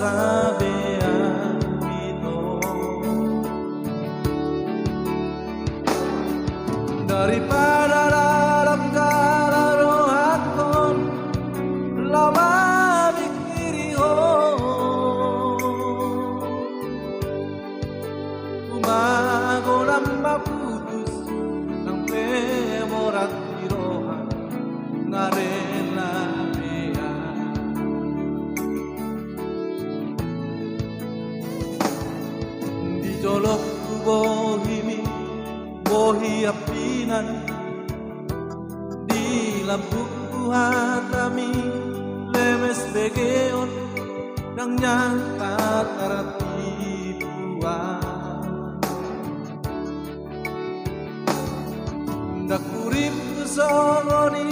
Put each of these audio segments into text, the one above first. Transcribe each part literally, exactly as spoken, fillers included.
Sabean ito. Daripada dalam kala rohangkon laho mamingkiri ho, tumagon ma putus nang pe borat di roha, nga rela be ahu. Di jolok tu bohimi, bohi ampinan, di lambungku hatami, lemes begeon, ndang nyangka tartibu ahu. Ndang huripku songon i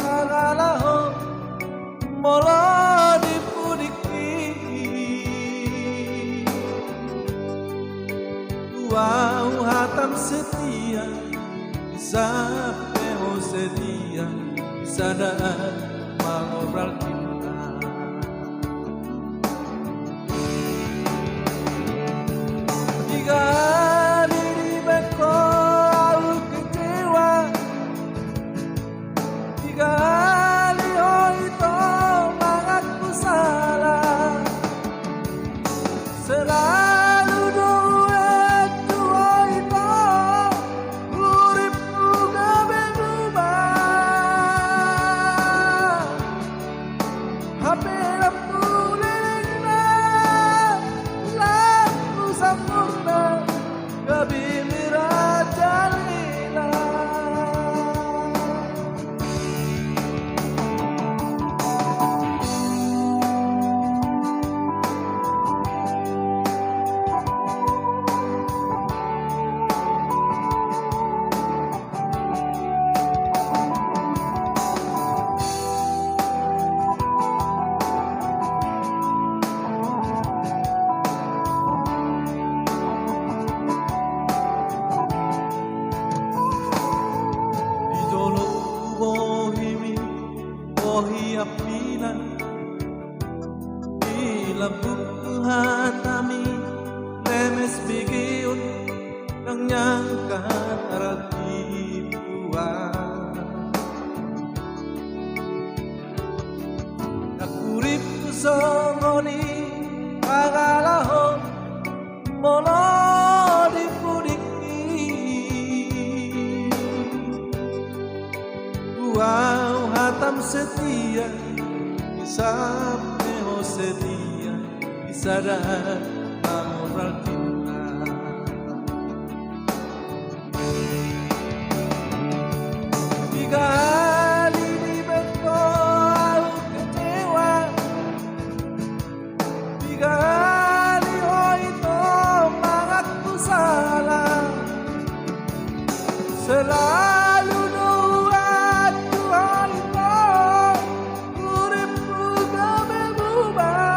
mangalahon, molo di pudingki. Tu ahu hatam setia, sampe ho setia, sada mangobral cinta. Tiga hali dibaen ho ahu kecewa, tiga hali ho ito mangaku salah. Selalu do huettu ho ito, huripku gabe berubah. Hape lam tu lelengna, lam tu sampurna, gabe merajalela. Di jolok tu bohimi, bohi ampinan, di lambungku hatami, lemes begeon, ndang nyangka tartibu ahu. Ndang huripku songon i mangalahon, molo di pudingki. Tu ahu hatam setia, sampe ho setia, sada mangobral cinta. Tiga hali dibaen ho ahu kecewa, tiga hali ho ito mangaku salah. Selalu do huettu ho ito, huripku gabe berubah.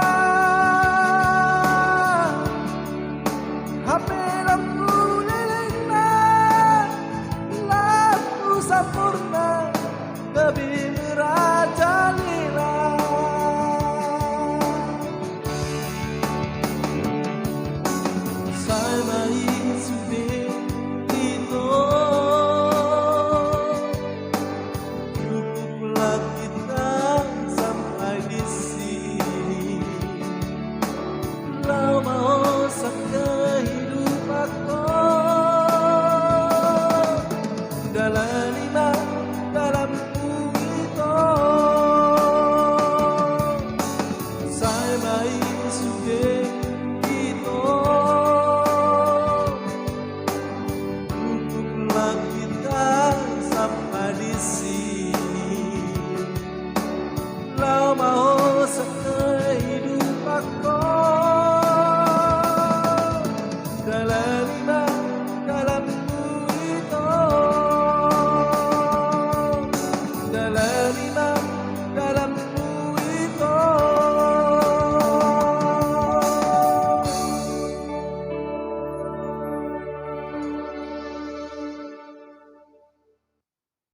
Hape lam tu lelengna, lam tu sampurna, gabe merajalela. Sai ma i sude ito. Cukuplah kita sampai di sini. Laho ma ho sian kehidupanku. Dalani ma dalanku ito. Sai ma i sude